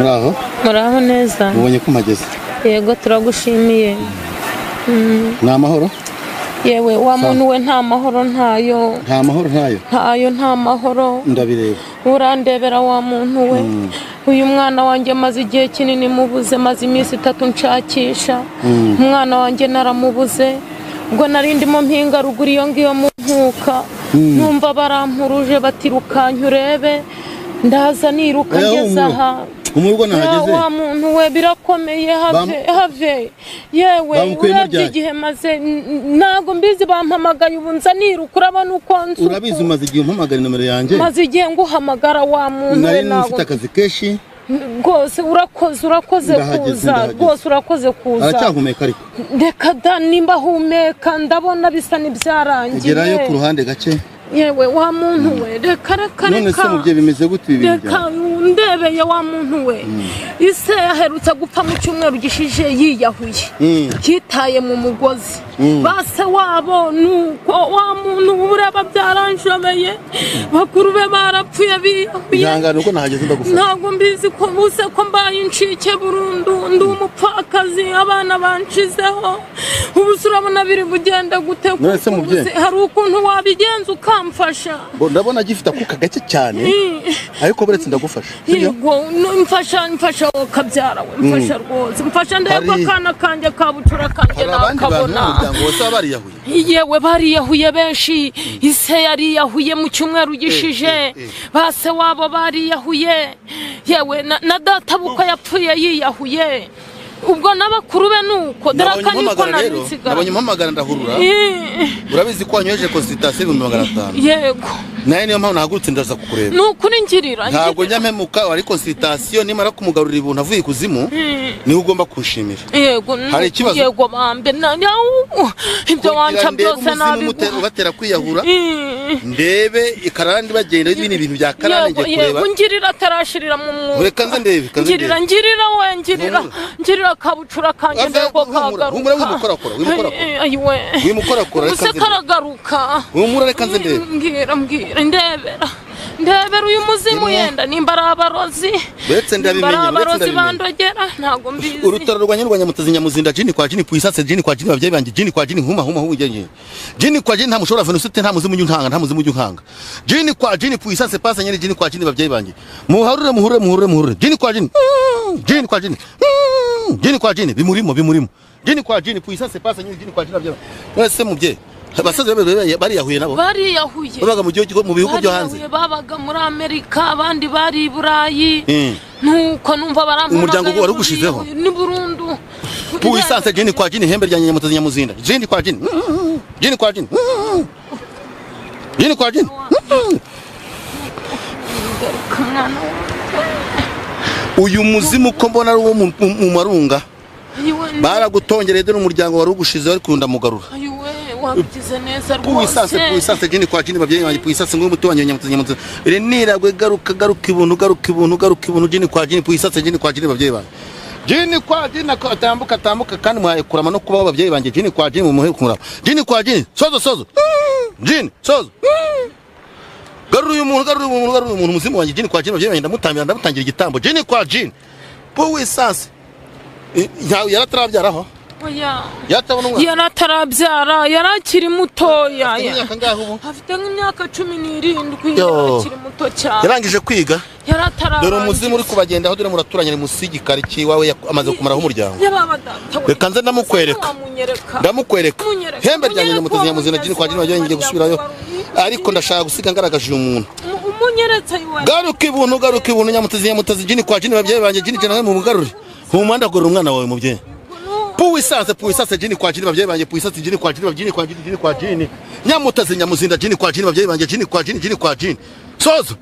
Muraho. Muraho neza. Mubonye ko mpageze? Yego, turagushimiye. Ni amahoro? Yewe wa muntu we, nta mahoro, ntayo. Nta mahoro, ntayo? Ntayo, nta mahoro. Ndabireba. Urandebera wa muntu we, uyu mwana wanjye maze igihe kinini mubuze, maze iminsi 3 nshakisha umwana wanjye, naramubuze. Ubwo nari ndimo mpinga ruguru iyo ngiyo mu nkuka, numva barampuruje bati: "Rukanka urebe." Ndaza niruka Oya, ngeze humura. aha. Humura, ubwo nahageze. Wa muntu we, birakomeye, have have, yewe. Bamukuyemo Urebye ryari? igihe maze ntabwo mbizi, bampamagaye ubu nza niruka, urabona uko nzi. Urabizi, umaze igihe umpamagara nomero yanjye. Maze igihe nguhamagara wa muntu we. Nari Ntabwo mfite akazi kenshi. Rwose urakoze, urakoze Ndahageze, kuza. ndahageze. Rwose urakoze kuza. Aracyahumeka ariko? Reka da, nimba ahumeka ndabona bisa n'ibyarangiye. Gerayo ku ruhande gake. Yewe wa muntu we, reka, reka. None Reka. se mubyeyi, bimeze gute ibi bintu Reka. byawe? Ndebeye wa muntu we, ise aherutse gupfa mu cyumweru gishije yiyahuye, yitaye mu mugozi. Base wabo nuko wa muntu ubu ureba byaranshobeye, bakuru be barapfuye biyahuye. Ihangane, uko nahageze ndagufasha. Ntabwo mbizi ko buse ko mbaye incike burundu, ndi umupfakazi, abana banshizeho. Ubu se urabona biri bugende gute? None se mubyeyi? Ubu se hari ukuntu wabigenza ukamfasha? Bo, ndabona agifite akuka gake cyane, ariko buretse ndagufasha, sibyo? Yego, mfasha, mfasha wowe kabyara we, mfasha rwose, mfasha ndebe ko akana kanjye ka bucura kanjye Hari abandi bantu nakabona. mu muryango wose baba bariyahuye? Yewe, bariyahuye benshi. Ise yariyahuye mu cyumweru gishije, base wabo bariyahuye, yewe na data bukwe yapfuye yiyahuye, ubwo n'abakuru be nuko. Dore Nabonye aka niko umpamagara nari rero, nsigaye. nabonye umpamagara ndahurura. Urabizi ko wanyoheje consultation 500,000. Yego. Nawe niyo mpamvu nahagurutse ndaza kukureba. Ni ukuri, ngirira. Ntabwo Ngirira. njya mpemuka, wari consultation, nimara kumugarurira ibintu avuye ikuzimu niwe ugomba kunshimira. Yego. Hari ikibazo? Yego bambe, ibyo Kugira wanca ndebe byose umuzimu nabiguha. ubatera kwiyahura, ndebe ikarandi bagenda, ibi ni ibintu bya karande. Yego. Ngiye kureba. Yego, ngirira atarashirira mu mwuka. Reka nze ndebe, reka nze Ngirira. ndebe. Ngirira we, ngirira. Humura. Ngirira kabucura kanjye Ave, ndebe ko humura, kagaruka. humura, wimukorakora, wimukorakora. Ayiwe. Wimukorakora, Ubu reka se nze ndebe. karagaruka? Humura, reka nze ndebe. Mbwira, mbwira, ndebera, ndebera uyu muzimu yenda nimba ari abarozi, Uretse nimba ari ndabimenye, uretse abarozi ndabimenye. bandogera, ntabwo mbizi. Urutaro rwanye rwa Nyamutazi Nyamuzinda, jini kwa jini puissance, jini kwa jini, babyeyi banjye, jini kwa jini, huma huma huma jini jini kwa jini, nta mushobora venusite, nta muzimu ujya unkanga, nta muzimu ujya unkanga, jini kwa jini puissance passe nyene, jini kwa jini, babyeyi banjye, muharure, muhurure, muhurure, muhurure, jini kwa jini, jini kwa jini, jini kwa jini, bimurimo, bimurimo, jini kwa jini puissance passe nyene, jini kwa jini, babyeyi banjye. None se mubyeyi, abasaza bariyahuye nabo? Bariyahuye. Babaga mu gihugu, mu bihugu byo hanze? Bariyahuye, babaga muri Amerika, abandi bari i Burayi. Nuko numva barampamagaye. Umuryango wari Ngo ugushizeho? biyahuye, ni burundu. Puissance jini kwa jini, hembe rya Nyamutazi Nyamuzinda, jini kwa jini, jini kwa jini, jini kwa jini. Garuka mwana wanjye. Uyu muzimu uko mbona ari uwo mu marunga. Ayiwe. Baragutongereye, dore umuryango wari ugushize, wari kunda mugarura. Ayiwe, wabigize neza Puissance, rwose. puissance jini kwa jini, babyeyi banjye, puissance ngo umuti wanjye Nyamutazi Nyamuzinda iri niragwe, garuka, garuka ibuntu, garuka ibuntu, garuka ibuntu, jini kwa jini puissance, jini kwa jini, babyeyi banjye, jini kwa jini, atambuka, atambuka, kandi muhaye kurama no kubaho, babyeyi banjye, jini kwa jini, mumuhe kurama, jini kwa jini, sozo, sozo, jini sozo, garura uyu muntu, garura uyu muntu, garura uyu muntu, umuzimu wanjye, jini kwa jini, babyeyi banjye, ndamutambira, ndamutangira igitambo, jini kwa jini puissance. Yaratarabyaraho? Oya. Yatabona umwana? Yari atarabyara, yari akiri mutoya. Afite imyaka ngaho ubu? Afite nk'imyaka 17. Yo. Yari akiri muto cyane. Yarangije kwiga? Yari atararangiza. Dore umuzimu uri kubagendaho, dore muraturanye, ni munsi y'igikari cy'iwawe, amaze kumaraho umuryango. Yababa data we. Reka nze ndamukwereka. Wamunyereka? Ndamukwereka. Munyereka. Hembe ryanjye, Munyereka. Nyamutazi Nyamuzinda, jini kwa jini, wagira ngiye gusubirayo, ariko ndashaka gusiga ngaragaje uyu muntu. Umunyeretse yiwe. Garuka ibuntu, garuka ibuntu, Nyamutazi Nyamutazi, jini kwa jini, babyeyi banjye, jini jana mu mugarure humanda, ndagorora umwana wawe mubyeyi. Puissance, puissance jini kwa jini, babyeyi banjye, puissance jini kwa jini, jini kwa jini, jini kwa jini, Nyamutazi Nyamuzinda, jini kwa jini, babyeyi banjye, jini kwa jini, jini kwa jini, sozo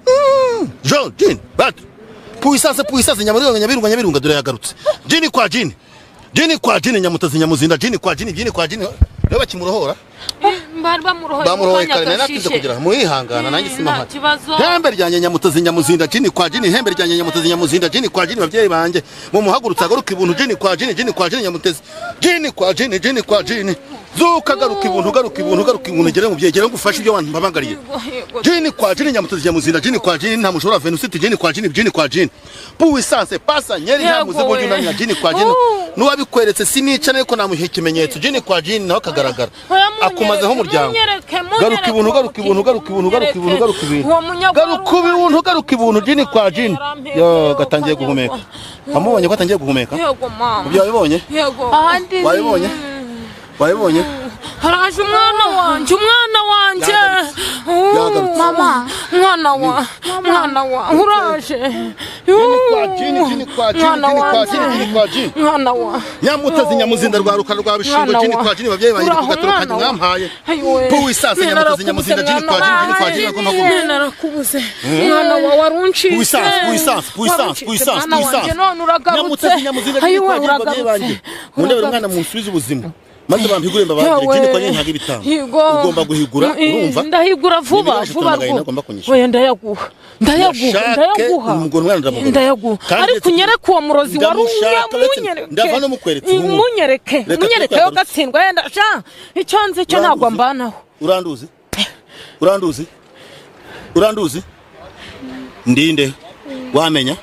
Jean jini bat puissance, puissance, Nyamurunga, Nyabirunga, Nyabirunga, dore yagarutse, jini kwa jini, jini kwa jini, Nyamutazi Nyamuzinda, jini kwa jini, jini kwa jini, niba bakimurohora. Bari bamurohoye mu Bamurohoye kanya kare, nari natinze gashishe. kugira muhihangana nanjye Nta simahari. kibazo. Hembe ryanjye Nyamutazi Nyamuzinda, jini kwa jini, hembe ryanjye Nyamutazi Nyamuzinda, jini kwa jini, babyeyi banjye, mumuhagurutse agaruka ibuntu, jini kwa jini, jini kwa jini, Nyamutezi, jini kwa jini, jini kwa jini. Zuka, garuka ibuntu, garuka ibuntu, garuka ibuntu. Gere mubyeyi, gere ngufashe ibyo abantu mbabangariye. Yego. Jini kwa jini, nyamutazi, nyamuzinda, jini kwa jini, nta mushobora venusiti, jini kwa jini, jini kwa jini, puissance pasa nyeri, nta Yego muzigo we. junamya, jini kwa jini. N'uwabikweretse sinica, ariko namuha ikimenyetso, jini kwa jini, nawe akagaragara. Oya, munyereke, Akumazeho umuryango. munyereke, munyereke Garuka ibuntu, garuka ibuntu, garuka ibuntu, garuka ibuntu, garuka ibintu. Uwo munyagwa Garuka ibuntu, garuka ibuntu, jini kwa jini. Yo, gatangiye guhumeka. Wamubonye ko atangiye guhumeka? Yego mama. Ibyo wabibonye? Yego. Ahandi. Wabibonye? Wabibonye? Haraje umwana wanjye, umwana wanjye. Yagarutse. Mama. Mwana wa, mwana wa, uraje. Jini kwa jini, jini kwa jini, Mwana jini kwa wanjye. jini, jini kwa jini. Mwana wa. Nyamutazi, nyamuzinda, rwa rukara rwa bishingwe, Mwana jini wa. kwa jini, babyeyi banjye, Uraho, ku gataro kanjye mwana wa. mwampaye. Ayiwe. Puissance, nyamutazi, nyamuzinda, jini kwa jini, jini kwa jini, agomba guhumeka. Narakubuze mwana wa, waruncitse. Puissance, puissance, puissance, Waruncitse, puissance, mwana wanjye, puissance. none uragarutse. Nyamutazi, nyamuzinda, jini Ayiwe, kwa jini, babyeyi banjye. uragarutse. Mundebere umwana, munsubize ubuzima maze bampigure, mbabagire. Yewe. Jini kwa jini, ntabwo ibitanga. Yego. Ugomba guhigura, urumva? Ndahigura vuba Ni miliyoni vuba 3,400 rwo. agomba kunyishyura. Oya, ndayaguha, ndayaguha, Yashake, ndayaguha. umugore, umwana ndamugura. Ndayaguha. Kandi Ariko unyereke uwo murozi wari Ndamushaka, munyereke. ndava no mukweretse ubu. Munyereke. Reka Munyereke yo tukagarutse. gatsindwa yenda sha, icyo nzi cyo ntabwo Uranduzi? mbanaho. Uranduzi? Uranduzi? Uranduzi? Ndinde wamenya?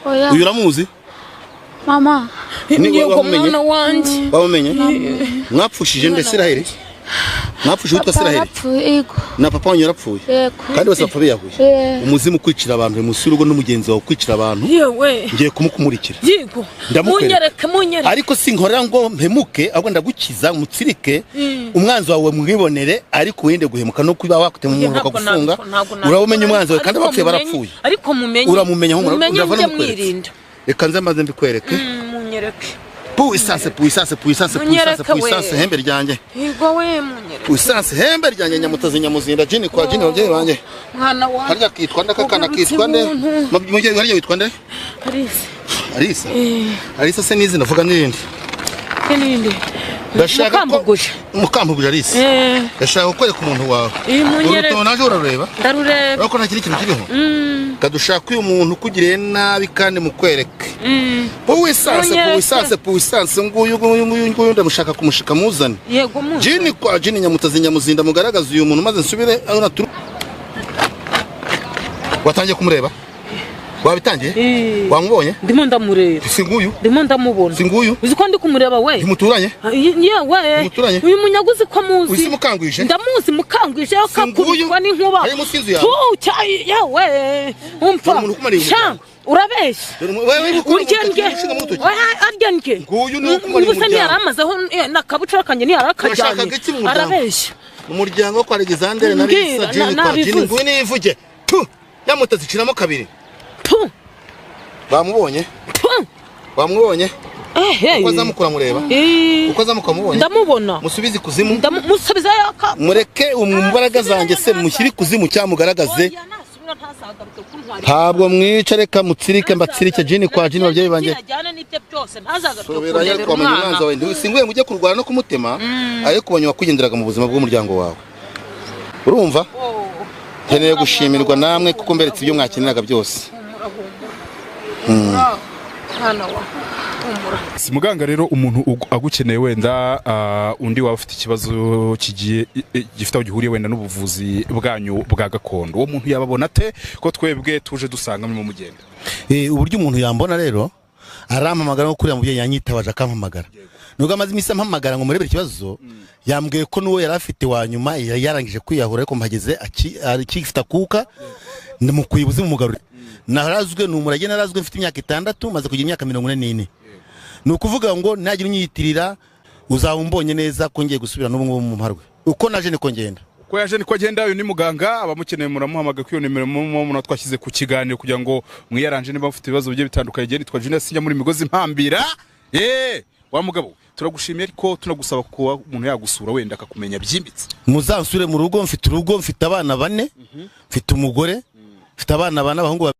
Oya. Uyu uramuzi? Mama. Ni Yego wamumenye? mwana wanjye. Wamumenye? Mwapfushije nde? Siraheli? Mwapfushije witwa Papa Siraheli? yarapfuye, yego. Na papa wanyu yarapfuye? Yego. Kandi bose bapfa biyahuye? Eh. Umuzimu kwicira abantu munsi y'urugo n'umugenzi wawe kwicira abantu. Yewe. Ngiye kumukumurikira. Yego. Ndamukwereka. Munyereke, munyereke. Ariko sinkorera ngo mpemuke, ahubwo ndagukiza umutsirike umwanzi wawe, mwibonere, ariko wirinde guhemuka no kuba wakutema umuntu Ntabwo bakagufunga. ntabwo Urabumenya umwanzi wawe kandi Ariko abapfuye mumenye- barapfuye. Ariko mumenye. Uramumenya humura. Mumenye, Ndava mujye namukweretse. mwirinda. Reka nze maze mbikwereke. Munyereke. Puissance, puissance, puissance, puissance. Munyereke we. Puissance, hembe ryanjye. Yego we, munyereke. Puissance, hembe ryanjye, nyamutazi, nyamuzinda, jini kwa jini, ababyeyi banjye. Mwana wa. Harya kitwa nde akakana? Ugarutse Kitwa nde? buntu. Mubyeyi, harya witwa nde? Alice. Alisa? Alisa se n'izina vuga n'irindi. N'irindi. Ndashaka ko Mukambuguje. Mukambuguje Alice. Eh. Ndashaka kukwereka umuntu wawe. Iyi munyereke. Urutono naje urarureba? Ndarureba. Urabona ko nta kindi kintu kiriho? Kadushaka uyu muntu ukugiriye nabi kandi mukwereke. Puissance. Munyereke. Puissance, puissance, nguyu, nguyu, nguyu, nguyu, ndamushaka kumushika muzane. Yego mu. Jini kwa jini, nyamutazi, nyamuzinda, mugaragaza uyu muntu maze nsubire aho naturu. Watangiye kumureba? Wabitangiye? Eh. Wamubonye? Ndimo ndamureba. Si nguyu? Ndimo ndamubona. Si nguyu? Uzi ko ndi kumureba we? Ntimuturanye? Yewe. Umuturanye? Uyu munyaguzi ko muzi. Uyu si Mukangwije? Ndamuzi Mukangwije, yo Si nguyu? kakubitwa n'inkuba. Ari munsi y'inzu yawe? Tu cyayi yewe. Umva. Dore umuntu ukumariye Sha, umuryango. urabeshya. Dore wewe ukora Urya mu ndye. rutoki, ushinga mu rutoki. Oya, arya ndye. Nguyu ni ukumariye Ubu se umuryango. ntiyaramazeho n'akabucura kanjye ntiyarakaryamye. Urashakaga iki mu muryango? Arabeshya. Umuryango wo kwa Alexander na Mbwira, Lisa, jini kwa jini, nabivuze. nguyu nivuge. Tu! Nyamutazi, ciramo kabiri. Tu. Bamubonye? Tu. Bamubonye? Ehe. Uko azamukura mureba? Eh. Uko azamuka mubonye? Ndamubona. Musubize ikuzimu. Musubiza yaka. Mureke mu mbaraga zanjye se mushyire ikuzimu cyamugaragaze. Oya, nasubira ntazagaruke kuntwara. Ntabwo mwica, reka mutsirike, mbatsirike, jini kwa jini, babyeyi banjye. Ajyane n'ibye byose, ntazagaruke Sobera kundebera twamenya umwana. umwanzi wawe. Singuye ngo ujye kurwana no kumutema, ariko ubonye wakugenderaga mu buzima bw'umuryango wawe. Urumva? Oh. Nkeneye gushimirwa namwe kuko mberetse ibyo mwakeneraga byose. Humura, humura. Mwana wa, humura. Si muganga rero, umuntu agukeneye wenda, undi waba ufite ikibazo kigiye gifite aho gihuriye wenda n'ubuvuzi bwanyu bwa gakondo, uwo muntu yababona ate, ko twebwe tuje dusanga murimo mugenda? Uburyo umuntu yambona rero, arampamagara nko kuriya mubyeyi yanyitabaje akampamagara. Nubwo amaze iminsi ampamagara ngo murebere ikibazo, yambwiye ko n'uwo yari afite wa nyuma yari yarangije kwiyahura, ariko mpageze akifite akuka, mukuye ubuzima umugarure. Narazwe ni umurage, narazwe mfite imyaka 6, maze kugira imyaka 44. Ni ukuvuga ngo nagira unyiyitirira, uzaba umbonye neza ko ngiye gusubira n'ubu ngubu mu mparwe. Uko naje niko ngenda. Uko yaje niko agenda. Uyu ni muganga, abamukeneye muramuhamagara kuri iyo nimero mubona twashyize ku kiganiro kugira ngo mwiyaranje niba mufite ibibazo bigiye bitandukanye. Igihe nitwa Junior, sinya muri migozi mpambira. Wa mugabo, turagushimiye, ariko tunagusaba kuba umuntu yagusura wenda akakumenya byimbitse. Muzansure mu rugo, mfite urugo, mfite abana bane, mfite umugore, mfite abana bane, abahungu.